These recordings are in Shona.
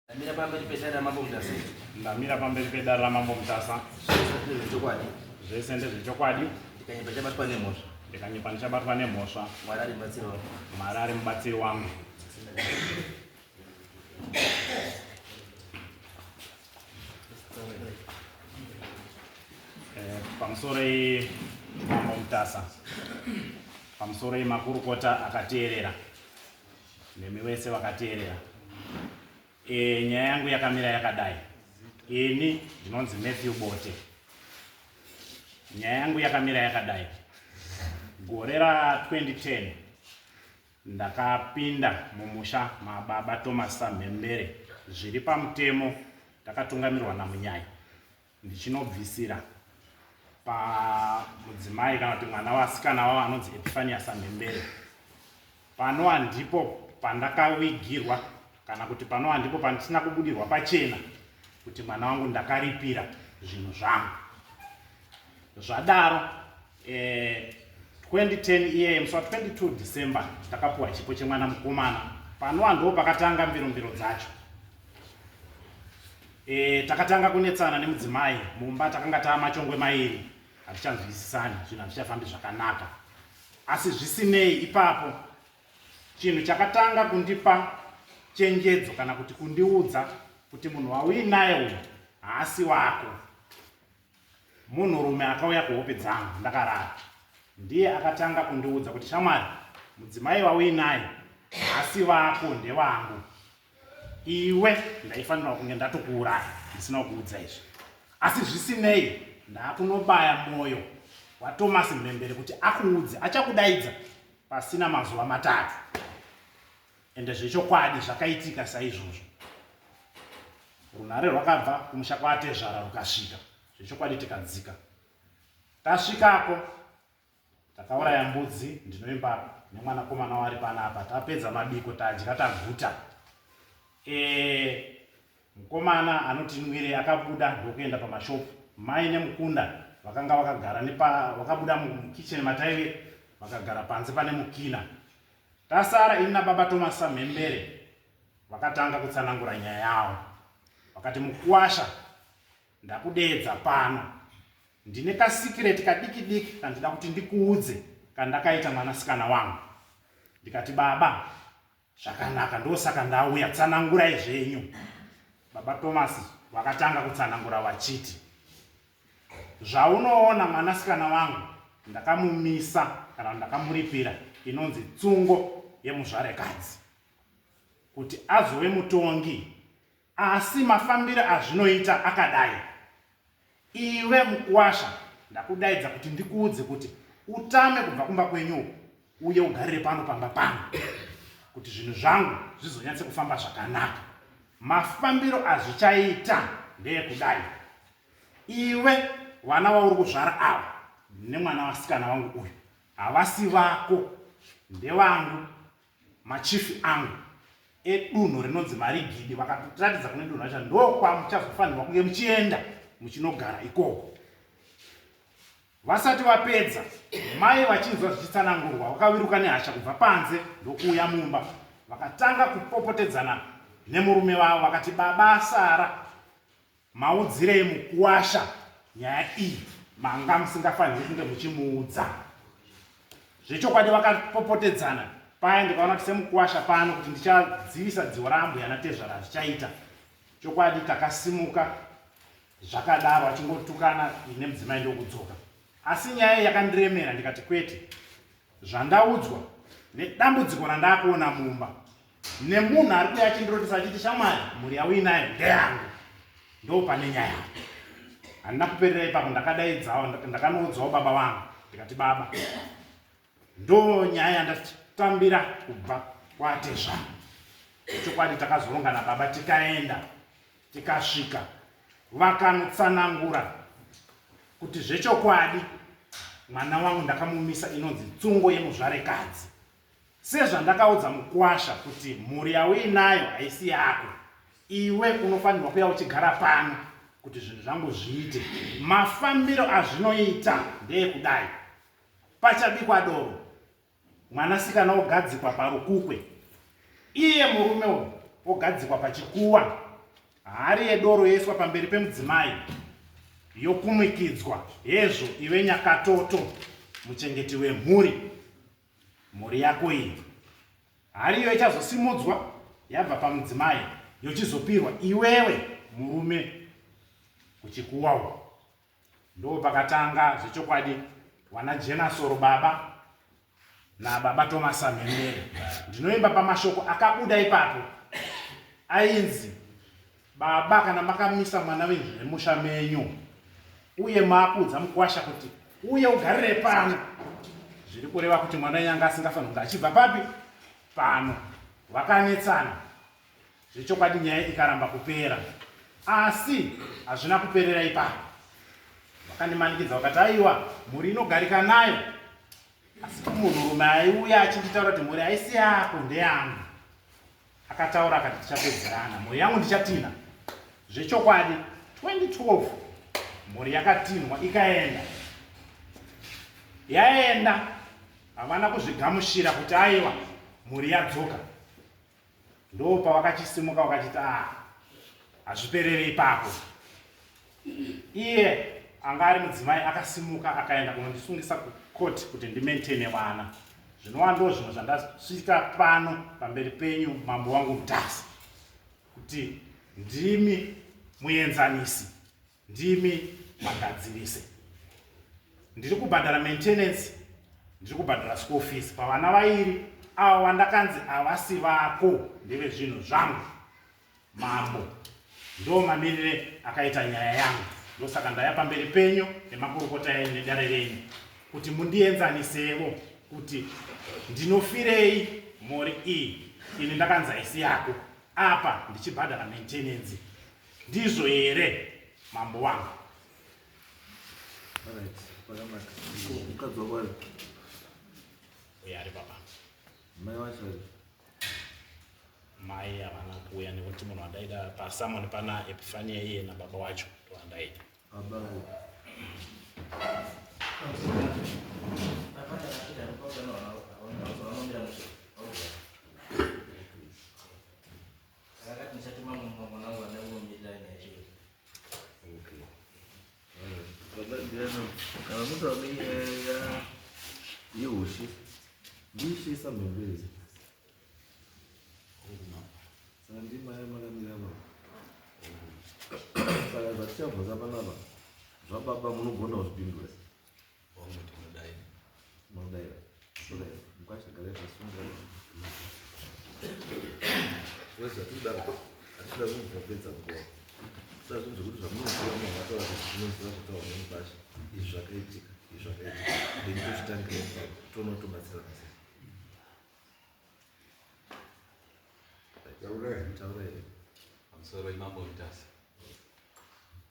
Ndamira pamberi pedare raMambo Mutasa. Ndamira pamberi pedare raMambo Mutasa. Zvese ndezvechokwadi. Zvese ndezvechokwadi. Ndikanyepa ndichabatwa nemhosva. Ndikanyepa ndichabatwa nemhosva. Mwari ari mubatsiri wangu. Mwari ari mubatsiri wangu. Eh, pamusoro Mambo Mutasa. Pamusoro makurukota akateerera. Nemi wese vakateerera. E, nyaya yangu yakamira yakadai. Ini ndinonzi Matthew Bote. Nyaya yangu yakamira yakadai. Gore ra 2010 ndakapinda mumusha mababa Thomas Samhembere zviri pamutemo takatungamirwa naMunyai ndichinobvisira pamudzimai kana kuti mwana wasikana wavo anonzi Epifania Samhembere. Panoa ndipo pandakawigirwa kana kuti panoa ndipo pandisina kubudirwa pachena kuti mwana wangu ndakaripira zvinhu zvangu. Zvadaro eh, 2010 iyeye musi wa 22 December takapuwa chipo chemwana mukomana. Panoa ndipo pakatanga mbirombiro dzacho. E, takatanga kunetsana nemudzimai mumba takanga taamachongwe mairi hatichanzwisisani zvinhu hazvichafambi zvakanaka asi zvisinei ipapo chinhu chakatanga kundipa chenjedzo kana kuti kundiudza kuti munhu wauinaye uyu haasi wako Munhurume akauya kuhope dzangu ndakarara ndiye akatanga kundiudza kuti shamwari mudzimai wauinaye haasi vako ndewangu iwe ndaifanirwa kunge ndatokuuraya ndisina kukuudza izvi asi zvisinei ndaakunobaya mwoyo waThomas Mhembere kuti akuudze achakudaidza pasina mazuva matatu Ende zvechokwadi zvakaitika saizvozvo. Runhare rwakabva kumusha kwaatezvara rukasvika zvechokwadi tikadzika. Tasvikako takauraya mbudzi ndinoimba nemwanakomana wari panapa tapedza mabiko tadya taguta. E, mukomana anoti nwire akabuda ndokuenda pamashopu mai nemukunda vakanga vakagara nepa vakabuda mukitchen mataive vakagara panze pane mukina Tasara ini nababa Thomas Samhembere vakatanga kutsanangura nyaya yavo. Vakati mukuwasha ndakudeedza pano. Ndine kasikireti kadiki diki kandida kuti ndikuudze kandakaita mwanasikana wangu. Ndikati baba zvakanaka ndosaka ndauya tsanangurai zvenyu. Baba Thomas vakatanga kutsanangura vachiti Zvaunoona mwanasikana wangu ndakamumisa kana ndakamuripira inonzi tsungo yemuzvarekadzi kuti azove mutongi asi mafambiro azvinoita akadai iwe mukuwasha ndakudaidza kuti ndikuudze kuti utame kubva kumba kwenyu uku uye ugarire pano pamba pano kuti zvinhu zvangu zvizonyatse kufamba zvakanaka mafambiro azvichaita ndeyekudai Iwe vana vauri kuzvara ava nemwana vasikana wangu uyu havasi vako ndevangu machifi angu edunhu rinonzi Marigidi vakatiratidza kune dunhu racho ndokwamuchazofanirwa kunge muchienda muchinogara ikoko. Vasati vapedza, mai vachinzwa zvichitsanangurwa vakaviruka nehasha kubva panze ndokuuya mumba vakatanga kupopotedzana nemurume wavo vakati baba Sara Maudzirei mukuwasha nyaya iyi manga musingafanirwi kunge muchimuudza zvechokwadi. Vakapopotedzana paya ndikaona kuti semukuwasha pano kuti ndichadzivisa dziwo raambuya natezvara hazvichaita. Chokwadi takasimuka zvakadaro achingotukana nemudzimai ndokudzoka. Asi nyaya yakandiremera ndikati kwete zvandaudzwa nedambudziko randakuona mumba nemunhu ari kuya achindirotesa achiti shamwari mhuri yauinayo ndeyangu ndo pane nyaya handina kuperera ipapo ndakadaidzawo ndakanoudzawo baba vangu ndikati baba ndo nyaya yandatambira kubva kwatezvara chokwadi takazoronga nababa tikaenda tikasvika vakanotsanangura kuti zvechokwadi mwana wangu ndakamumisa inonzi tsungo yemuzvarekadzi Sezvandakaudza mukwasha kuti mhuri yauinayo haisi yako, iwe unofanirwa kuya uchigara pano kuti zvinhu zvangu zviite. Mafambiro azvinoita ndeekudai, pachabikwa doro, mwanasikana ogadzikwa parukukwe, iye murume uyu ogadzikwa pachikuwa. Hari yedoro yoiswa pamberi pemudzimai yokumikidzwa hezvo iwe nyakatoto muchengeti wemhuri mhuri yako iyi. Hari iyo ichazosimudzwa yabva pamudzimai yochizopirwa iwewe murume kuchikuwawo. Ndopakatanga zvechokwadi wana Jenasoro baba nababa Thomas Samhembere. Ndinoimba pamashoko akabuda ipapo ainzi baba kana makamisa mwana wenyu zvemusha menyu uye makuudza mukwasha kuti uye ugarire pano zviri kureva kuti mwana wenyu anga asingafaniri kunge achibva papi pano vakanetsana Zvechokwadi nyaya ikaramba kupera. Asi hazvina kuperera ipapo. Vakandimanikidza vakati aiwa mhuri inogarika nayo. Asi kumunhurume aiuya achinditaura kuti mhuri haisi yako ndeyangu. Akataura akati tichapedzerana mhuri yangu ndichatina. Zvechokwadi 2012 mhuri yakatinhwa ikaenda. Yaenda havana kuzvigamushira kuti aiwa mhuri yadzoka. Ndopavakachisimuka vakachiti ah hazviperere ipapo. Iye anga ari mudzimai akasimuka akaenda kunondisungisa kucourt kuti ndimaintaine vana. Zvinova ndo zvimwe zvandasvika pano pamberi penyu mambo wangu Mutasa kuti ndimi muenzanisi Ndimi magadzirise. Ndiri kubhadhara maintenance, ndiri kubhadhara school fees pavana vairi avo vandakanzi havasi vako ndevezvinhu zvangu. Mambo, ndo mamirire akaita nyaya yangu. Ndosaka ndaya pamberi penyu nemakurukota enyu nedare renyu kuti mundienzanisevo kuti ndinofirei mhuri iyi ini ndakanzi haisi yako apa ndichibhadhara maintenance Ndizvo here mambo wangu? Alright, pakanaka. Mukadzi wako ari? Uyo ari baba. Mai wacho ari? Mai havana kuuya nekuti munhu wandaida pasamoni pana Epifania iye nababa wacho ndowandaida. Baba vari? Akati ndichatuma mumwe mwana wangu ane unomirira nyaya yacho. Okay. Baba Diana, kana mutaura nenyaya yehushe, ndishe samhembezi. Saka ndimai makamira apa. Saka zvatichabva panapa, zvababa munogona kuzvipindura. Hongu tinodaira. Munodaira. Munodaira. Mukwasha garai pasunga. Zvose zvatinoda hatinoda zvinhu zvinopedza nguva. Toda zvinhu zvekuti zvamunoziva munhu ataura kuti tinoziva zvataurwa nemukwasha. Izvi zvakaitika, izvi zvakaitika. Then tochitangira ipapo toona kuti tobatsirana sei. Taurai. Taurai. Pamusoro imambo Mutasa.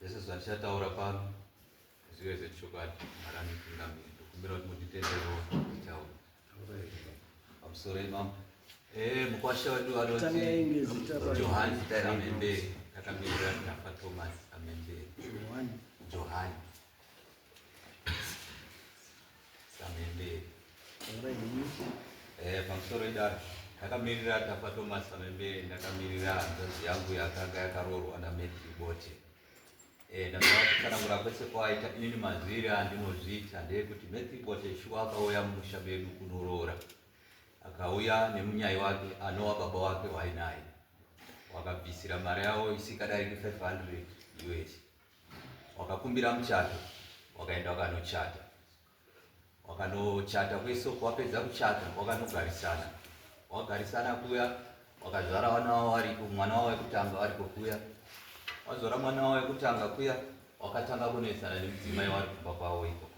Zvese zvandichataura pano zvive zvechokwadi Mwari anditungamire. Ndokumbira kuti munditenderewo nditaure. Pamusoro imambo. Eh, mukwasha wedu anonzi Tangai ngezita rake. Johani Samemberi akamirira Tafa Thomas Samemberi. Johani. Johani Samemberi. Taurai henyu. Eh, pamusoro idaro ndakamirira Tafa Thomas Samemberi ndakamirira hanzvadzi yangu yakanga yakaroorwa naMatthew Bote. Eh, ndakava kutsanangura kwese kwaita inini mazwire andinozviita ndeyekuti Matthew Bote shuwa akauya mumusha medu kunoroora. Akauya nemunyai wake anowa baba wake wainaye. Wakabvisira mari yavo isikadariki 500 US. Wakakumbira muchato, wakaenda wakanochata. Wakanochata kwese uko wapedza kuchata wakanogarisana. Wagarisana kuya wakazvara vana wavo variko, mwana wavo wekutanga variko kuya. Wazvara mwana wavo wekutanga kuya wakatanga kunetsana nemudzimai wari kumba kwavo ikoko.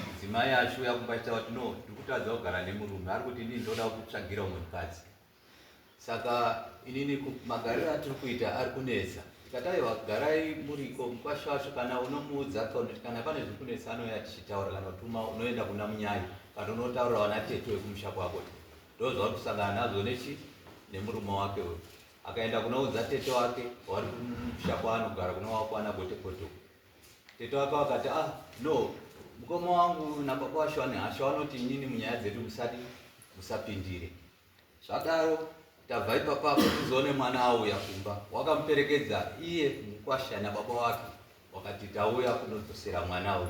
Mudzimai achiuya kumba achitaura kuti no, ndiri kutadza kugara nemurume ari kuti inini ndoda kutsvagira umwe mukadzi. Saka inini magariro atiri kuita ari kunetsa. Tikati aiwa garai muriko mukwasha wacho kana unomuudza kuti kana pane zviri kunetsa anouya tichitaura kana kutuma unoenda kuna munyai kana unotaurira vana tete wekumusha kwako. Ndozvauri kusangana nazvo nechi nemurume wake uyu. Akaenda kunoudza tete wake wari kumusha kwaanogara kunova kwana Gotekoto. Tete wake vakati ah no mukoma wangu nababa washo ane hasha vanoti inini munyaya dzedu musadi musapindire. Zvadaro Tabva ipapapo tizoone mwana auya kumba, wakamuperekedza iye mukwasha nababa wake, wakati tauya kunodzosera mwana uyu.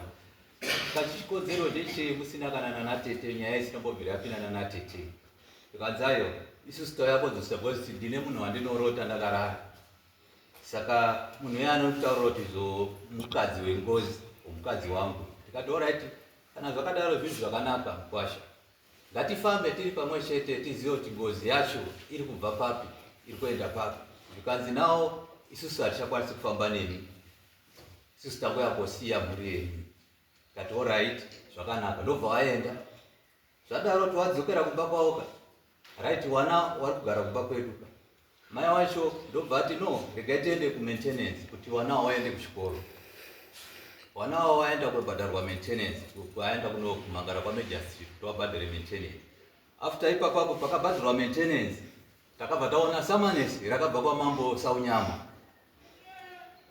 Kachichikonzero ndechei musina kana nanatete, nyaya isina mbobvira yapinda nanatete. Tikanzi aiwa, isusu tauya kodzosera because ndine munhu wandinorota ndakarara. Saka munhu uya anotaura kuti zo mukadzi wengozi, mukadzi wangu. Tikati alright, kana zvakadaro zvinhu zvakanaka mukwasha. Ngatifambe tiri pamwe chete tizive kuti ngozi yacho iri kubva papi iri kuenda papi. Zvikanzi nawo isusu hatichakwanisi kufamba nemi, isusu tanguya kosiya mhuri yenyu. Tikati alright, zvakanaka. Ndobva waenda. Zvadaro towadzokera kumba kwavo ka. Right, wana wari kugara kumba kwedu ka. Mai wacho ndobva ati no, regai tiende kumaintenance kuti wana waende kuchikoro. Wana wavo waenda kubhadharwa maintenance, waenda kuno kumangara kwaMajor Street kuti wabhadhare maintenance. After ipapapo pakabhadharwa maintenance, takabva taona samanesi rakabva kwamambo Saunyama.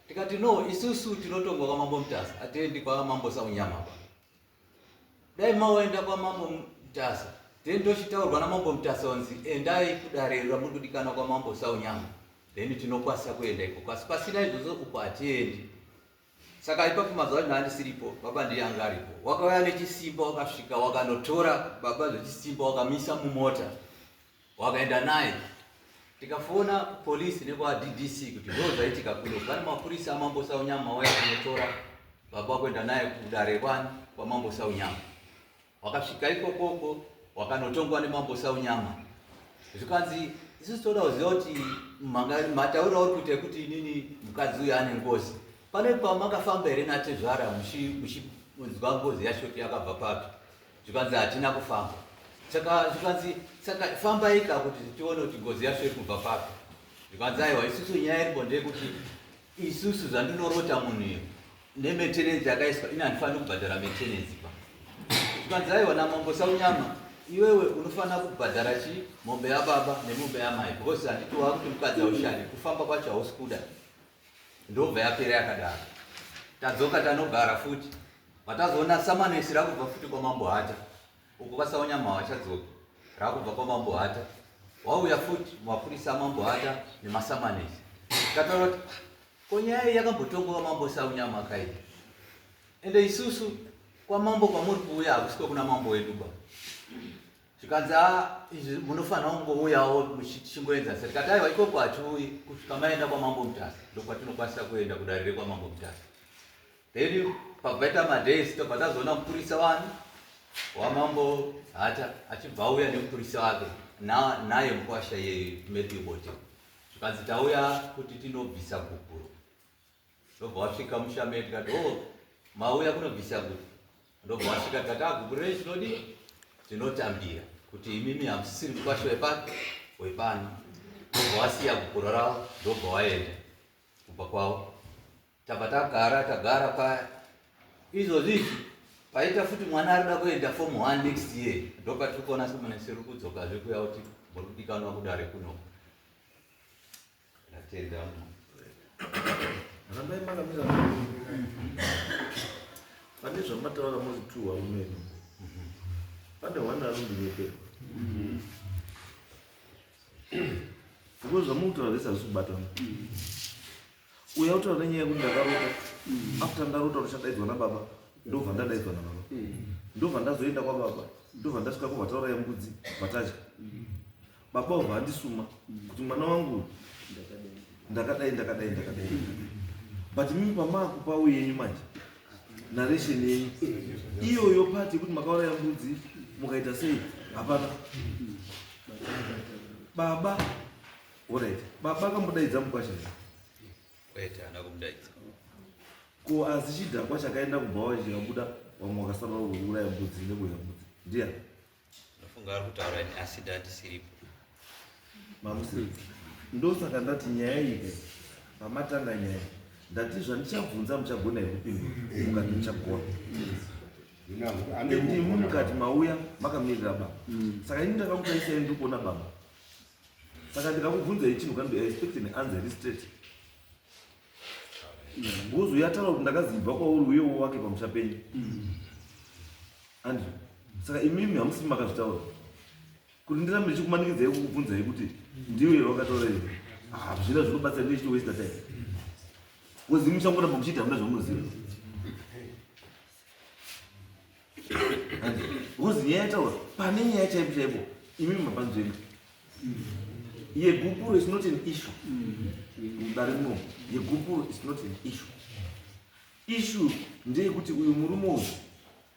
Tikati no, isusu tinotongwa kwamambo Mutasa, hatiendi kwamambo Saunyama pa. Dai maoenda kwamambo Mutasa, then tochitaurwa namambo Mutasa onzi endai kudare ramuri kudikana kwamambo Saunyama, then tinokwanisa kuenda ikoko, asi pasina izvozvo uko hatiendi. Saka ipapo mazuva acho ndandisiripo, baba ndiye anga aripo. Wakauya nechisimba, wakasvika wakanotora baba zvechisimba, wakamisa mumota, wakaenda naye. Tikafona polisi nekwa DDC kuti ndo zvaitika kuno, pane mapurisa amambo Saunyama wauya kunotora baba kuenda naye kudare kwani kwamambo Saunyama. Wakasvika ikokoko wakanotongwa nemambo Saunyama. Zvikanzi isusu toda kuziva kuti matauro auri kuita ekuti inini mukadzi uyu ane ngozi, pane pamakafamba here natezvara muchinzwa ngozi yacho kuti yakabva papi? Zvikanzi hatina kufamba. Saka zvikanzi saka fambaika kuti tione kuti ngozi yacho iri kubva papi. Zvikanzi aiwa, isusu nyaya iripo ndeyekuti isusu zvandinorota munhu iyo nemaintenance yakaiswa ini handifaniri kubhadhara maintenance pa. Zvikanzi aiwa namambo Saunyama, iwewe unofanira kubhadhara chi mombe yababa nemombe yamai because handiti wakuti mukadzi haushandi, kufamba kwacho hausi kuda. Ndobva yapera yakadaro. Tadzoka tanogara futi, vatazoona samanesi rakubva futi kwamambo Hata uko kwaSaunyama hawachadzoki, rakubva kwamambo Hata wauya futi mapurisa amambo Hata nemasamanesi. Tikataura kuti ko nyaya iyi yakambotongwa kwamambo Saunyama kai, ende isusu kwamambo kwamuri kuuya hakusiko kuna mambo wedu ba. Zvikanzi a izvi munofanira kungouyawo muchingoenzanisa. Tikati aiwa ikoko hatiuyi kusvika maenda kwamambo Mutasa, ndokwatinokwanisa kuenda kudare rekwamambo Mutasa. Then pabvaita madays tobva tazoona mupurisa wani wamambo Hata achibva auya nemupurisa wake naye mukwasha iyeyu Matthew Bote. Zvikanzi tauya kuti tinobvisa gupuro. Ndobva wasvika musha medu tikati oh, mauya kunobvisa gupuro. Ndobva wasvika tikati ah, gupuro rei tinodii? Tinotambira kuti imimi hamusisiri mukwasha wepano wepano. Ndobva wasiya gupuro ravo ndobva waenda kubva kwavo. Tabva tagara tagara paya izvozvi izvi paita futi mwana arikuda kuenda form 1 next year, ndopatiri kuona semunesi riri kudzokazve kuya kuti muri kudikanwa kudare kuno. Ndatenda. Rambai makamira. Pane zvamataura muri two varume, pane one anondinyeperwa because zvamukutaura zvese hazvisi kubatana. Uya utaura nenyaya yekuti ndakarota, after ndarota ndichadaidzwa nababa, ndobva ndadaidzwa nababa, ndobva ndazoenda kwababa, ndobva ndasvika kubva tauraya mbudzi vatadya, baba ubva andisuma kuti mwana wangu ndakadai ndakadai ndakadai. But mimi pamaakupa uyenyu manje narration yenyu iyoyo pati yekuti makauraya mbudzi mukaita sei hapana. Baba, alright, baba akambodaidza mukwasha here? Kwete, haana kumudaidza. Ko asi chidhakwa chakaenda kubhawa chikabuda, vamwe vakasara kuuraya mbudzi nekudya mbudzi ndiani? Ndofunga ari kutaura ini asi ndandisiripo. Mamusiri. Ndosaka ndati nyaya iyi pamatanga nyaya ndati zvandichabvunza muchagona here kupindura, mukati muchagona. Ende imi mukati mauya makamirira baba, saka ini ndakakutarisai ndiri kuona baba, saka ndikakubvunzai chinhu kandi I expect an answer iri straight. Because uyataura kuti ndakazibva kwauri uyewo wake pamusha penyu andrew, saka imimi hamusi makazvitaura kuti ndirambe ndichikumanikidzai kukubvunzai kuti Ndiwe wakataura izvo. Ah, zvina zvinobatsira ndichiti waste time. Because imi muchangoramba muchiita hamuna zvamunoziva. Because nyaya yataura pane nyaya chaipo chaipo imi mapanzvenga. Yegupuro is not an issue. Mudare muno yegupuro is not an issue. Issue ndeyekuti uyu murume uyu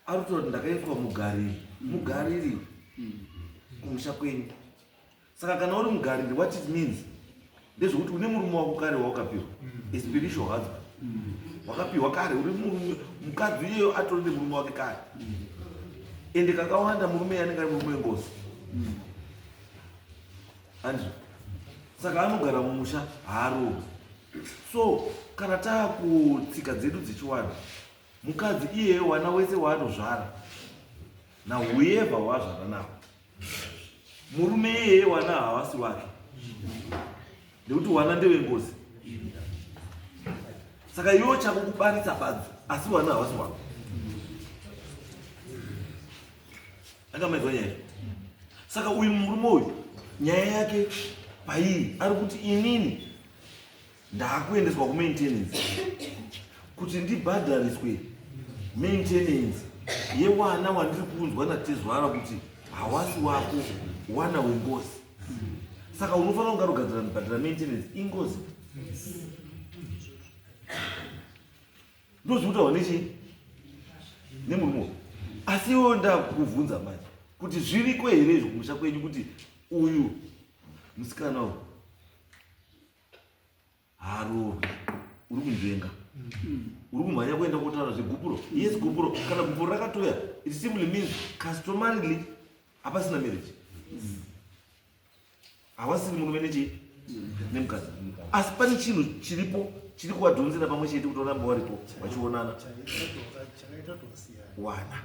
ari kutaura kuti ndakaiswa mugariri mugariri kumusha kwenyu. Saka kana uri mugariri what it means ndezvekuti une murume wako kare wawakapiwa a spiritual husband wakapiwa kare uri murume mukadzi iyeyo atori nemurume wake kare ende kakawanda murume anenge ari murume wengozi andizvo saka anogara mumusha haarovi so kana taakutsika dzedu dzechiwanhu mukadzi iyeyo wana wese waanozvara nahueva waazvara nawo murume iyeye wana hawasi wake nekuti wana ndewengozi saka iwo chako kubaritsa badzi asi wana hawasi wako akamaizwa nyaya saka uyu murume uyu nyaya yake paii ari kuti inini Ndakuendeswa kumaintenance kuti ndibhadhariswe maintenance yewana wandiri kuunzwa natezvara kuti hawasi wako wana wengozi. Saka unofanira kunga rogadzira bhadhara maintenance ingozi. Ndozvinotaurwa nechii nemurume asi iwo ndakuvhunza manje kuti zviriko here izvo kumusha kwenyu kuti uyu musikana uyu haaroorwi uri kunzvenga uri kumhanya kuenda kotaura zvegupuro yes gupuro kana gupuro rakatouya it simply means customarily hapasina marriage hawasiri murume nechii nemukadzi asi pane chinhu chiripo chiri kuvadhonzera pamwe chete kuti varambe varipo vachionana wana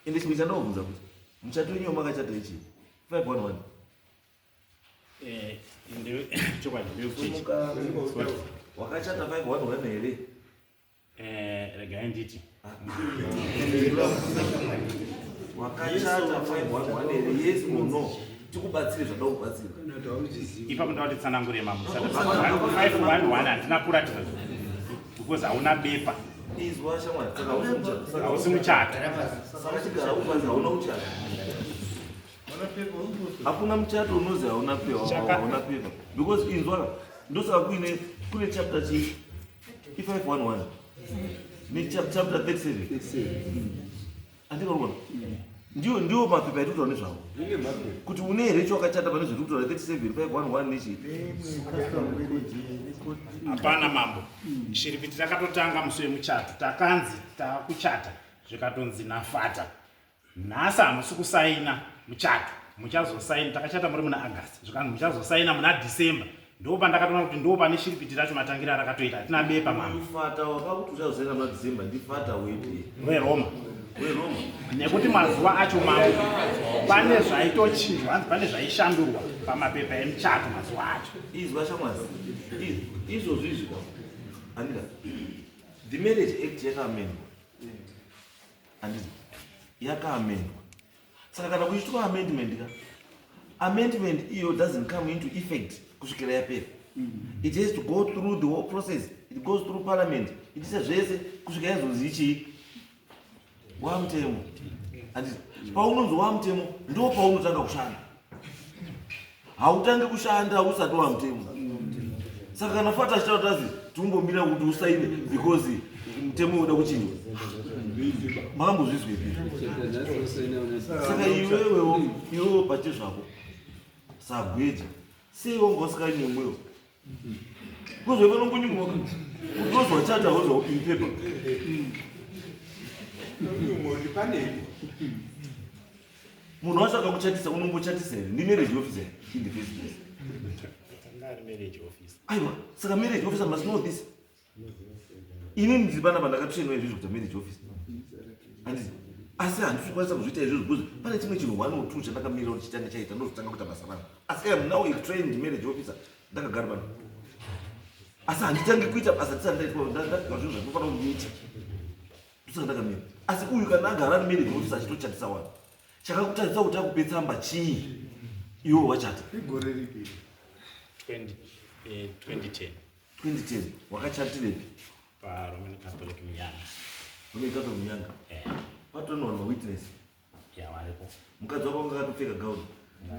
ende chimwe chandakubvunza kuti muchato wenyu wamakachata ichii 511 Eh, chokwadi ndewekuchechi. Wakachata 511 here? Eh, regai nditi. Wakachata 511 here? Yes or no? Tikubatsire zvada kubatsira. Ipapo ndava titsanangure mambo. 511 handina kuratidza because hauna bepa. Izwa shamwari, saka hausi muchato. Saka chigara upanzi hauna kuchata. Hakuna muchato unozi hauna pepa, hauna pepa. Because inzwa ndosaka kuine kune chapter chi 511 ne chapter 37. Andika kuona. Ndiyo ndiyo mapepa etutaura nezvawo. Kuti une here chawakachata pane zviri kutaura 37 511 nechi. Hapana mambo. Shiripiti takatotanga musi wemuchato takanzi takuchata zvikatonzi nafata. Nhasi hamusi kusaina muchato muchazosaina takachata muri muna August zvikanzi muchazosaina muna December ndo pandakatoona kuti ndo pane shiripiti racho matangira arakatoita hatina bepa mama Fata wakakuti uchazosaina muna December ndifata wepi weroma weroma nekuti mazuva acho mambo pane zvaitochinjwa hanzi pane zvaishandurwa pamapepa emuchato mazuva acho izwa shamwari izvozvo izvi andika the marriage act yakaamendwa handiti yakaamendwa saka kana kuchiitwa amendment ka amendment iyo doesn't come into effect kusvikira yapera it has to go through the whole process it goes through parliament ichiita zvese kusvika yazonzi ichii wamutemo handiti paunonzi wamutemo ndo paunotanga kushanda hautangi kushanda usati wamutemo saka kana fata achitaura tazi tiumbomira kuti usaine because mutemo unoda kuchinjwa makambozvizwepi saka iwewewo iwewo pache zvako sagweja sei wanga usikanyumwewo kuzwe vanongonyumwoka kutozwa chata hozwa in paper munhu wacho akakuchatisa unombochatisa here ndi marriage officer in the first place aiwa saka marriage officer must know this ini ndiri panapa ndakatrainwa izvizvi kuita marriage officer handiti asi handisi kukwanisa kuzviita izvozvo because pane chimwe chinhu one or two chandakamirira kuti chitange chaita ndozotanga kuita basa rangu asi am now a trained marriage officer ndakagara pano asi handitangi kuita basa tisati ndaitwa ndagara zvinhu zvandinofanira kundiita ndosaka ndakamira asi uyu kana agara ari marriage officer achitochatisa wani chakakutadzisa kuti akupe tsamba chii? Iwe wachata Igore ripi? 2010. 2010 wakachatirepi? PaRoman Catholic Munyanga. Roman Catholic Munyanga. Patonwa mawitness? Ya, varipo. Mukadzi wako wanga akatopfeka gauni?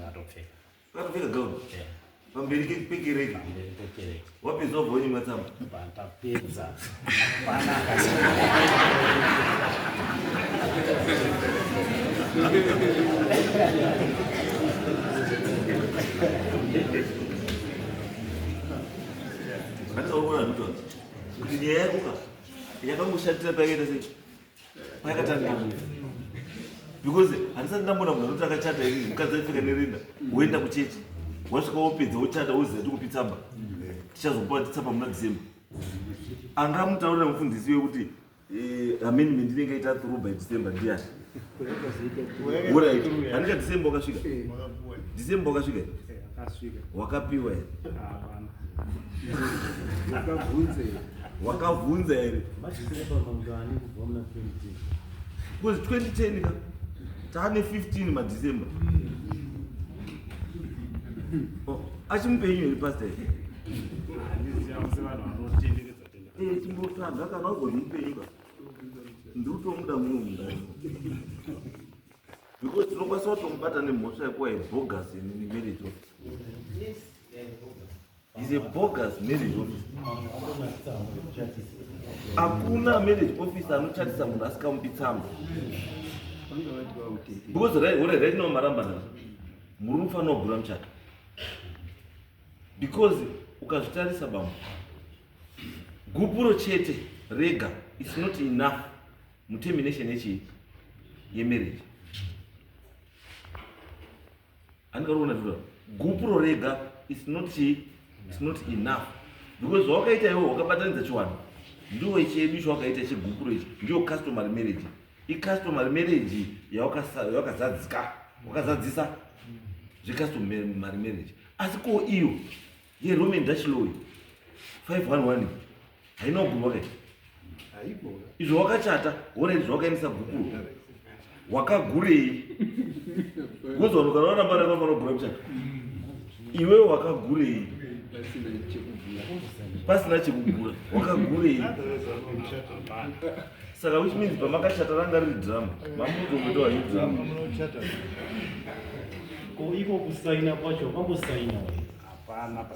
Akatopfeka. Akatopfeka gauni? Eh. Pamberi pekereke? Pamberi pekereke. Wapedza wabva wonyimwa tsamba? Pandapedza hapana. Handikaona ndikuti kuti nyaya yako ka yakangoshatira payakaita sei, payakatangira, because handisati ndambona munhu anoti akachata ini mukadzi aipfeka nerinda, woenda kuchechi, wasvika wopedza, wochata, woziva tikupi tsamba, tichazopuwa tsamba muna December. Angamutaurira mufundisi wekuti amendment inenge ita through by December ndiani? Alright, handika December wakasvika? December wakasvika? Akasvika. Wakapiwa here? Hapana. Wakabvunze. Wakabvunza here? Mangani kubva muna 2010? Because 2010 ka taane 15 maDecember. Oh, achimupenyu here pastor? Handiziva kuti vanhu vanotenderedza tenderedza. Chimbotsvaga kana wagoni mupenyu ka, ndiri kutomuda muno mundani, because tinokwanisa kutomubata nemhosva yekuwa yebogus marriage office. Is a bogus marriage office. Hakuna marriage officer anochatisa munhu asikamupi tsamba. Vanga vati vautete. Because right now marambana, muri kufanira kugura muchato, because ukazvitarisa bambo, gupuro chete rega is not enough mutermination yechii, yemarriage. Handikari tura gupuro rega is not chii, is not enough, because zvawakaita iwe wakabatanidza chiwanhu, ndiwo chedu chawakaita chegupuro ichi, ndiyo customary marriage. Icustomary marriage yawakazadzika, wakazadzisa zvecustomary marriage. Asi ko iyo yeRoman Dutch law 511 haina kugurwa kai? Haiko. Izvo wakachata already, zvawakaendesa gupuro, wakagurei? Because vanhu kana varamba vanofanira kugura muchato, iwewe wakagurei? Pasina chekugura. Pasina chekugura, wakagurei? Saka which means pamakachata ranga riri drama, mamutomboitawa drama. Ko iko kusaina kwacho, kwambosaina here? Hapana.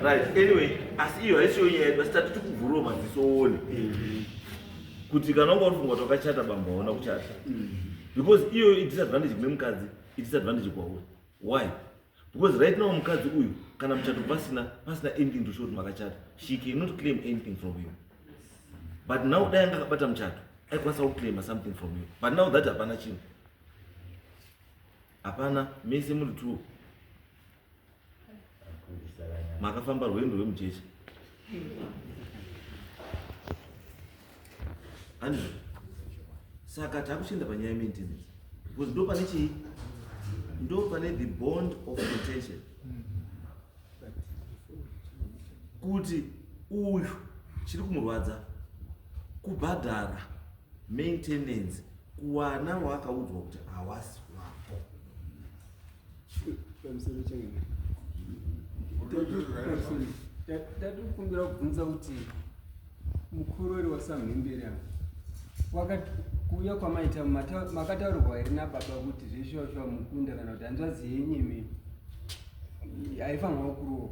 Right, anyway, asi iyo haisiyo nyaya yedu, asi tati tikuvhurawo maziso uone kuti kana wanga urifunga kuti wakachata, bambo, hauna kuchata, because iyo idisadvantage kune mukadzi, idisadvantage kwauri. Why? Because right now mukadzi uyu, kana muchato pasina, pasina anything to show kuti makachata, she cannot claim anything from you. But now dai anga akabata muchato, aikwanisa kuclaima something from you. But now that hapana chinhu, hapana, mese muri two makafamba rwendo rwemujecha, handizvo? Saka takuchienda panyaya yemaintenance, because ndo pane chii, ndo pane the bond of contention, kuti uyu chiri kumurwadza kubhadhara maintenance kuwana waakaudzwa kuti hawasi wako. Pamusoro chengene, tatokumbira kubvunza kuti mukurori waSamhemberi apa wakati kuuya kwamaita makataurirwa here nababa kuti zveshuwa mukunda kana kuti hanzvadzi yenyu imi haifanirwa kurohwa?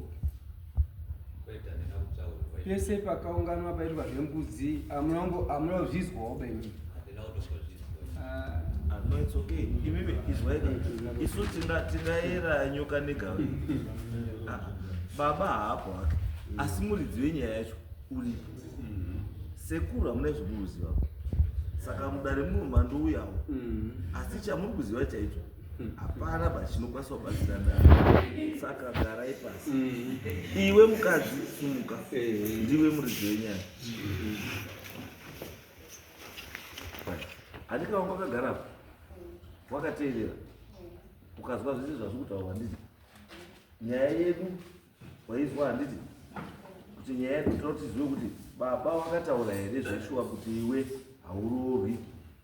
Kwete, handina kutaurirwa. Pese pakaunganwa paitwa zvembudzi, hamuna kuzvizwawo baimi? Handina kutombozvizwa. Ah. Ah, no, it's okay. Imimi izwaika, isu tingaera nyoka negawe. Ah, baba haapo hake, asi muridzi wenyaya yacho uripo. Sekuru hamuna izvomuruziva, saka mudare muno mandouyawo, asi chamuri kuziva chaicho hapana pachinokwanisa kubatsira ndaro. Saka garai pasi. Iwe mukadzi, sumuka, ndiwe muridzi wenyaya. Handika wanga wakagarapo, wakateerera, ukazwa zvese zvazvi kutaurwa, handiti? Nyaya yedu waizwa, handiti? Kuti nyaya yedu tinotizive kuti baba wakataura here zveshuwa kuti iwe hauroorwi?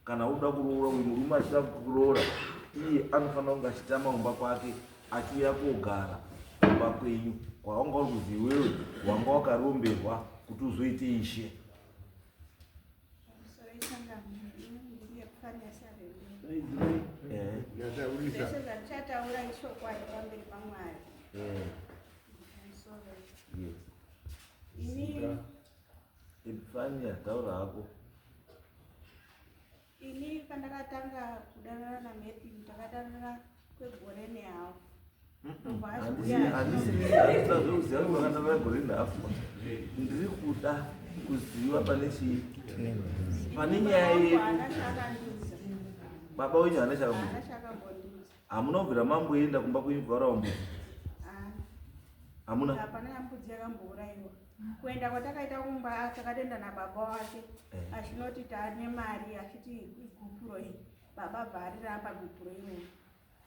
Kana uda kuroora uyu murume achida kuroora, iye anofanira kunge achitama kumba kwake achiuya kogara kumba kwenyu kwawanga uri kuzi iwewe wanga wakaromberwa kuti uzoite ishe. Zvese zvatichataura ichokwadi pamberi paMwari. Ini Epifania, taura hako. Ini pandakatanga kudanana naMatthew takadanana kwegore nehafu. Handisina zvekuziva kuti vakandanana gore nehafu. Ndiri kuda kuziva pane chii pane nyaya yedu. Baba wenyu haana chakambondiudza. Hamuna kubvira mamboenda kumba kwenyu kuvaurawa mbudzi? Hamuna? Hapana mbudzi yakambourayiwa. Kuenda kwatakaita kumba takatoenda nababa wake eh. achinoti tane mari achiti igupuro iyi. Baba bva ariramba gupuro iroro.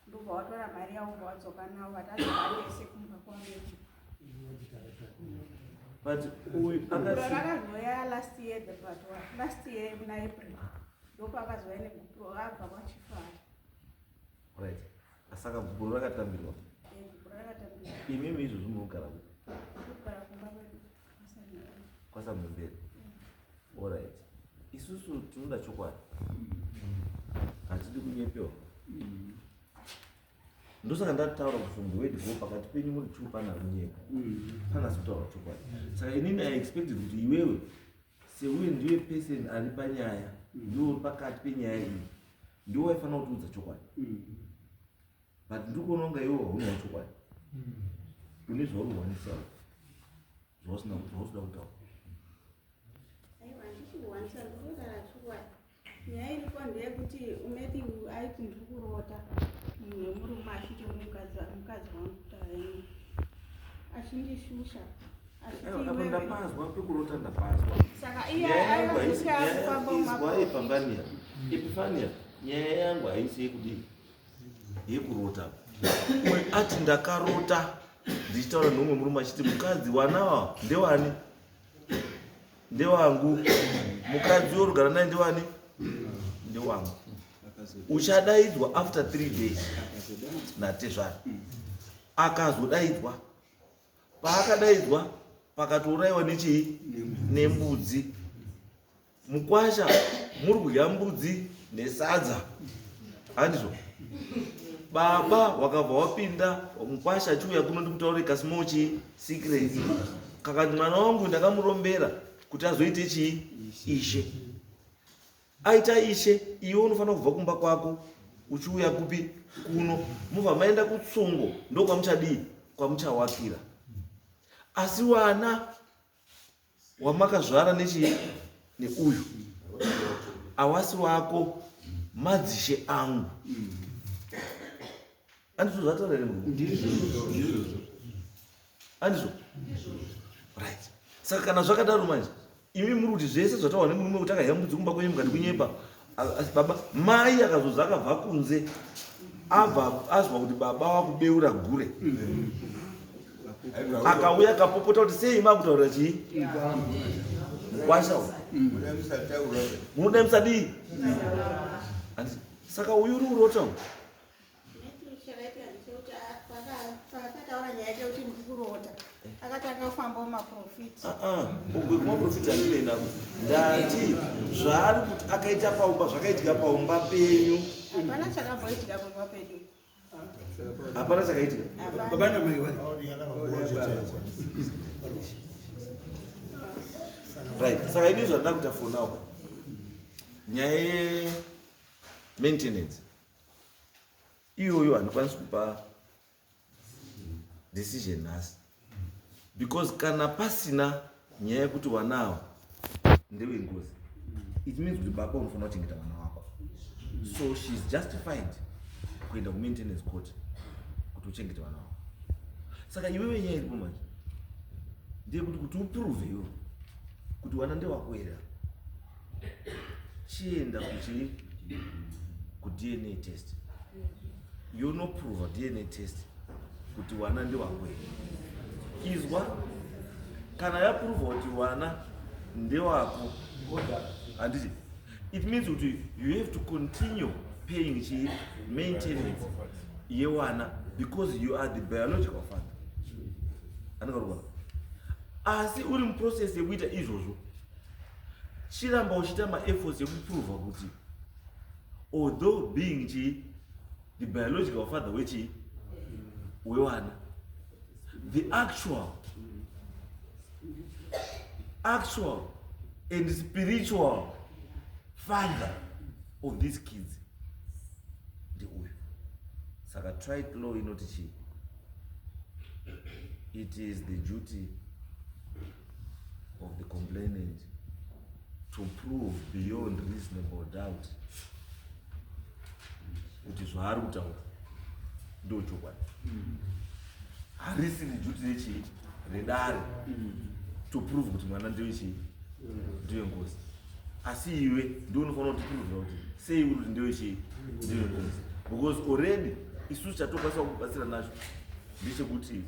Ndobva watora mari yavo bva wadzoka navo vatadzoka tese kumba kwametu. But uyu akazouya last year the but last year muna April ndopakazouya negupuro abva kwachifara. Right. Saka gupuro rakatambirwa. Eh, Imimi izvozvo munogara kupi? KwaSamhembere. Alright. Isusu tinoda chokwadi. Hatidi kunyepewa. Ndosaka ndataura kuti from the word go pakati penyu muri two pana kunyepa. Pana kutaura chokwadi. Saka inini I expected kuti iwewe seuye ndiwe person ari panyaya, ndiwe uri pakati penyaya iyi. Ndiwe waifanira kutiudza chokwadi. But ndiri kuona kunga iwe haunawo chokwadi. Une zvauri kuwanisawo. Zvausina zvausina kutaura. Aiwa handisi kuwanisa ndinotaura chokwadi. Nyaya iripo ndeyekuti Matthew aiti ndiri kurota munhu wemurume achiti mukadzi wangu kutaura achindishusha. Apa ndapazwa pekurota ndapazwa. Saka iye aiwa kufamba mumaprofita. Epifania, Epifania, nyaya yangu haisi yekudii yekurota. Uyu ati ndakarota ndichitaura neumwe murume achiti mukadzi wanawa ndewani? Ndewangu. Mukadzi worugara naye ndewani? Ndewangu. Uchadaidzwa after 3 days natezvara. Akazodaidzwa. Paakadaidzwa pakatourayiwa nechii? Nembudzi. Mukwasha muri kudya mbudzi nesadza. Handizvo? Baba wakabva wapinda mukwasha achiuya kuno ndikutaure kasmall chii secret. Kakati mwana wangu ndakamurombera kuti azoite chii? Ishe. Aita ishe, iwe unofanira kubva kumba kwako uchiuya kupi? Kuno. Mubva maenda kutsungo ndokwamuchadii? Kwamuchawakira. Asi wana wamakazvara nechii neuyu awasi wako madzishe angu. Andizvo zvataura here murume? Andizvo? Right. Saka kana zvakadaro manje imi muri kuti zvese zvataurwa nemurume kuti akahya mbudzi kumba kwenyu mukati kunyepa. Asi baba mai akazoza akabva kunze abva azwa kuti baba wakubeura gure akauya akapopota kuti sei makutaura chii mukwasha uyu munoda musadii. Saka uyu uri urota uyu. Akatanga kufamba mumaprofiti. Ugwe kumaprofiti handinei nako. Ndati zvaari kuti akaita paumba zvakaitika paumba penyu. Hapana chakamboitika paumba pedu. Hapana chakaitika. Baba namai wari. Right. Saka ini zvandida kuita for now. Nyaya ye maintenance iyoyo handikwanisi kupa decision nhasi because kana pasina nyaya yekuti wanawo ndewengozi it means kuti baba unofanira kuchengeta vana wako, so she is justified kuenda kumaintenance court kuti uchengete vana wako. Saka iwewe nyaya iripo manje ndeyekuti kuti uprove iwe kuti wana ndewako here, chienda kuchii kuDNA test, yonoprova DNA test kuti wana ndewako here. Izwa, kana yaprova kuti wana ndewako, handiti It means kuti you have to continue paying chii maintenance yewana because you are the biological father. Anenge asi uri muprocess yekuita izvozvo, chiramba uchiita maefforts ekuprova kuti although being chii the biological father wechii wewana, the actual and spiritual father of these kids ndeuyu. Saka trite law inoti chii? It is the duty of the complainant to prove beyond reasonable doubt kuti zvaari kutaura ndo chokwadi. Harisi reduty rechii redare to prove kuti mwana ndewechii, ndewengozi, asi iwe ndiwe unofanira kutipruvira kuti sei uri kuti ndewechii, ndewengozi, because already isusu chatokwanisa kubatsira nacho ndechekuti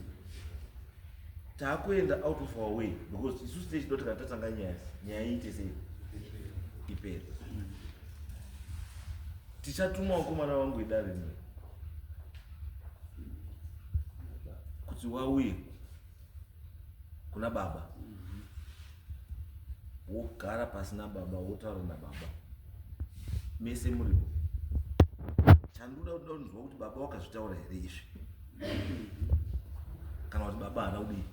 taakuenda out of our way, because isusu techida kuti kana tatanga nyaya, nyaya iite sei, ipere. Tichatuma vakomana vangu idare rino kuti wauye kuna baba, wogara pasi nababa, wotaura nababa mese muripo. Chandoda kuti kunzwa kuti baba wakazvitaura here izvi, kana kuti baba haana kudii.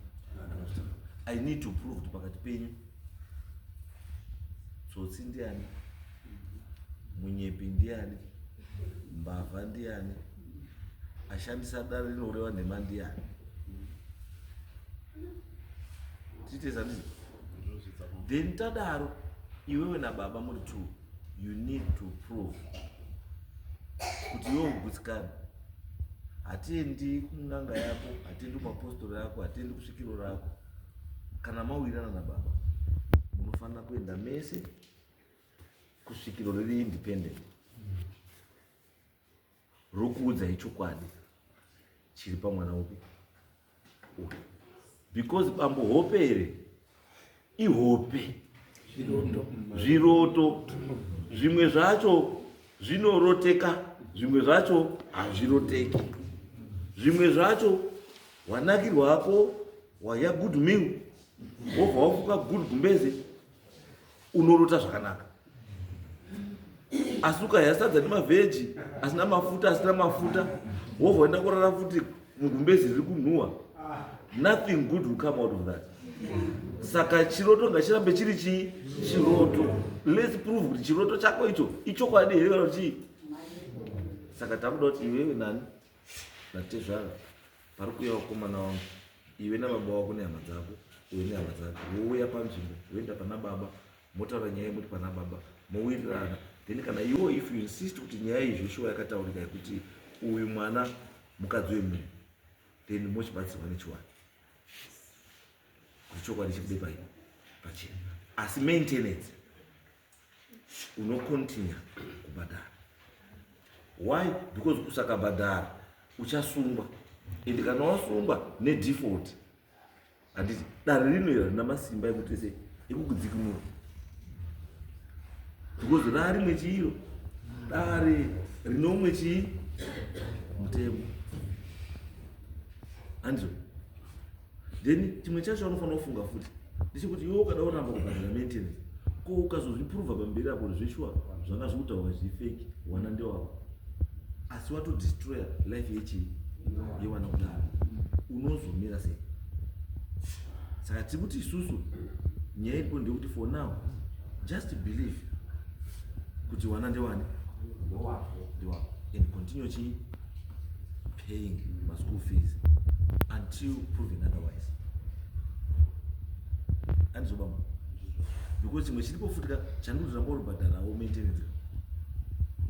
I need to prove kuti pakati penyu tsotsi ndiani, munyepi ndiani, mbavha ndiani, ashandisa dare rinoreva nhema ndiani. Tiite sandizvo. Then tadaro, iwewe nababa muri two, you need to prove kuti iwe ugutsikani. Hatiendi kun'anga yako, hatiendi kumapostori ako, hatiendi kusvikiro rako. Kana mawirirana nababa, munofanira kuenda mese kusvikiro riri independent rokuudzai chokwadi chiri pamwana upi uyu, because bambo, hope here ihope, zviroto. Zvimwe zvacho zvinoroteka, zvimwe zvacho hazviroteki. Zvimwe zvacho wanakirwako, wadya good meal, wobva wafuka good gumbeze, unorota zvakanaka. Asi ukadya sadza nemavheji asina mafuta, asina mafuta, wobva waenda kurara futi mugumbezi riri kunhuhwa, nothing good will come out of that. Saka chiroto ngachirambe chiri chii, chiroto. Let's prove kuti chiroto chako icho ichokwadi here kana chii. Saka takuda kuti iwewe nani natezvara, pari kuuya vakomana vangu, iwe nababa wako nehama dzako, uye nehama dzako, wouya panzvimbo, woenda pana baba, motaura nyaya yemuti pana baba, mowirirana. Then kana iwo, if you insist kuti nyaya iyi zveshuwa yakataurika yekuti uyu mwana mukadzi wemunhu, then mochibatsirwa nechiwani kuti chokwadi chibude pai pachena. Asi maintenance unocontinue kubhadhara. Why? Because usakabhadhara uchasungwa, and kana wasungwa nedefault, handiti dare rino iri harina masimba ekuti sei ekukudzikinura, because rarimwe chiiro dare rinomwe chii mutemo, handizvo? Then chimwe chacho vanofanira kufunga futi ndechekuti iwe ukada kuramba kubhadhara maintenance, ko ukazozviprova pamberi apo kuti zveshuwa zvanga zvikutaurwa zvifake, wana ndewako, asi watodestroya life yechii, yewana kudaro, unozomira sei? Saka tiri kuti isusu nyaya iripo ndeyekuti for now just believe kuti wana ndewani, ndewako, and continue chii paying maschool fees until proven otherwise, andizobamba? Because chimwe chiripo futi ka chandikuti ramba uribhadharawo maintenance,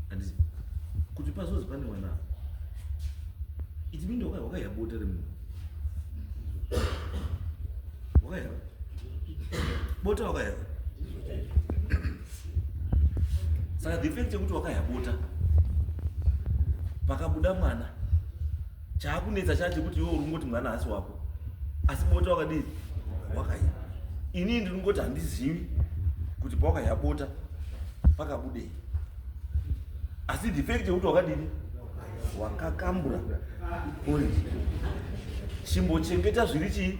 handiti kuti pazozi pane mwana, it mean wakaiya bota remunhu, wakaiya bota, wakaiya. Saka the fact yekuti wakaiya bota, pakabuda mwana, chaakunetsa chacho chekuti iwe uri kungoti mwana haasi wako, asi bota wakadii, wakaiya. Inini ndiri kungoti handizivi kuti pawakaiya bota. Pakabudei? Asi the fact yekuti wakadini wakakambura porridge, chimbochengeta zviri chii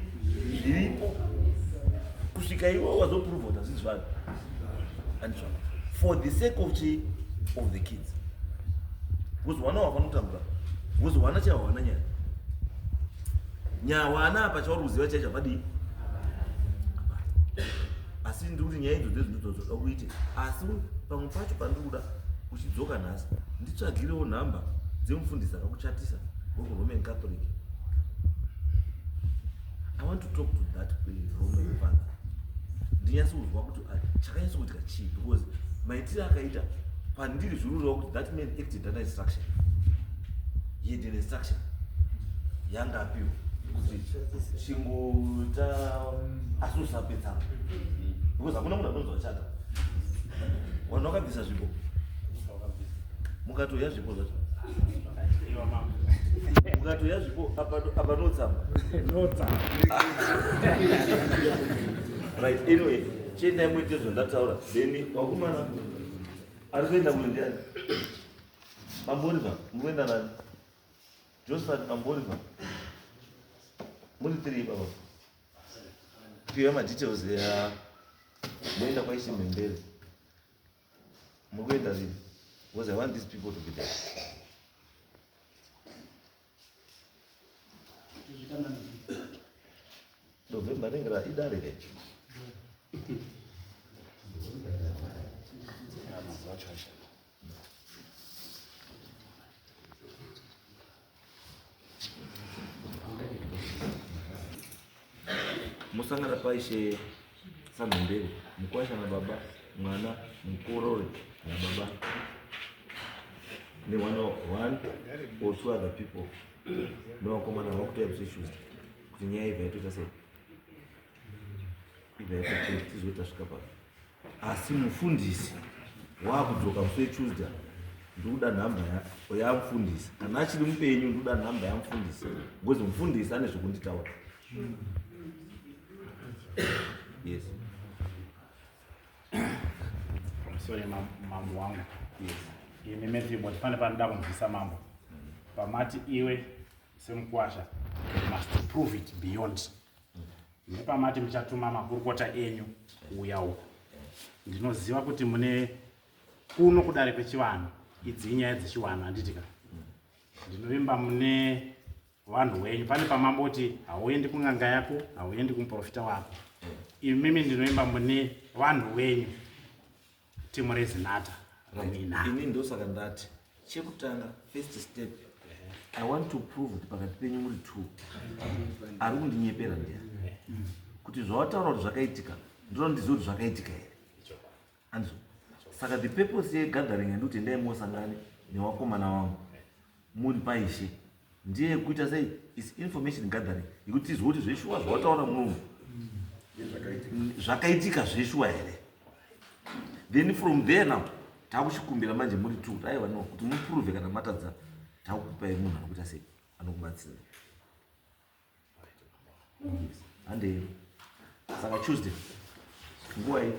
zviripo kusvika iwe wazoprova kuti hazvisi zvanhu andizvako, for the sake of chii, of the kids, because wana wafana kutambura, because wana chawana nyaya nyawana apa chauri kuziva chaicho hapadii. Asi ndiri kuti nyaya idzo dzezvinodzoda kuite, asi pamwe pacho pandiri kuda uchidzoka nhasi, nditsvagirewo nhamba dzemufundisi akakuchatisa wekuRoman Catholic. I want to talk to that Roman father, ndinyatso kuzwa kuti chakanyatso kuitika chii, because maitiro akaita kwandiri zviri kureva kuti that man acted under instruction. He had an instruction yanga apiwa kuti chingoita asi usapedzana, because hakuna munhu anonzi wachata. Vanhu vakabvisa zvipo, mukatoya zvipo zvacho, mukatoya zvipo apa notsamba. Right, anyway, chiendai muite zvandataura. Then wakumana ari kuenda kuno ndiani? Mamboriva mukuenda nani? Josephat Mamboriva, muri three baba, piwa madetails ya moenda kwaishe Mhembere. Muri kuenda rini? Because I want these people to be there. November ringe ra idare re. Musangana paishe Samhembere, mukwasha nababa, mwana mukorore nababa, neone one or two other people, nevakomana vakutoya issues kuti nyaya ibva yatoita sei, ibva yatoita tizoita tasvika pano. Asi mufundisi wakudzoka musi weTuesday, ndikuda nhamba yamufundisi kana achiri mupenyu. Ndikuda nhamba yamufundisi because mufundisi ane zvekunditaura. Yes. Sorry, mambo wangu. Yes. Ini Matthew, pane panoda kunzwisa mambo. Pamati iwe semukwasha you must prove it beyond, nepamati muchatuma makurukota enyu kuuya uko, ndinoziva kuti mune kuno kudare kwechivanhu, idzi inyaya dzechivanhu, handiti ka? Ndinovimba mune vanhu wenyu. Pane pamamboti hauendi kun'anga yako, hauendi kumuprofita wako. Imimi ndinoimba mune vanhu wenyu, timu reZinata ramuinaro. Ini ndosaka ndati chekutanga, first step, I want to prove kuti pakati penyu muri two ari kundinyepera ndiani, kuti zvawataura kuti zvakaitika, ndinoda ndizive kuti zvakaitika here, andizvo? Saka the purpose yegathering yandikuti endai mosangane newakomana wangu muri paishe ndiye kuita sei is information gathering, yekuti tizwe kuti zveshuwa zvawataura munomu zvakaitika zveshuwa here. Then from there now takuchikumbira manje muri two kuti aiwa no, kuti muprove kana matadza, takukupai munhu anokuita sei, anokubatsira. Yes, handei. Saka Tuesday nguva iyi.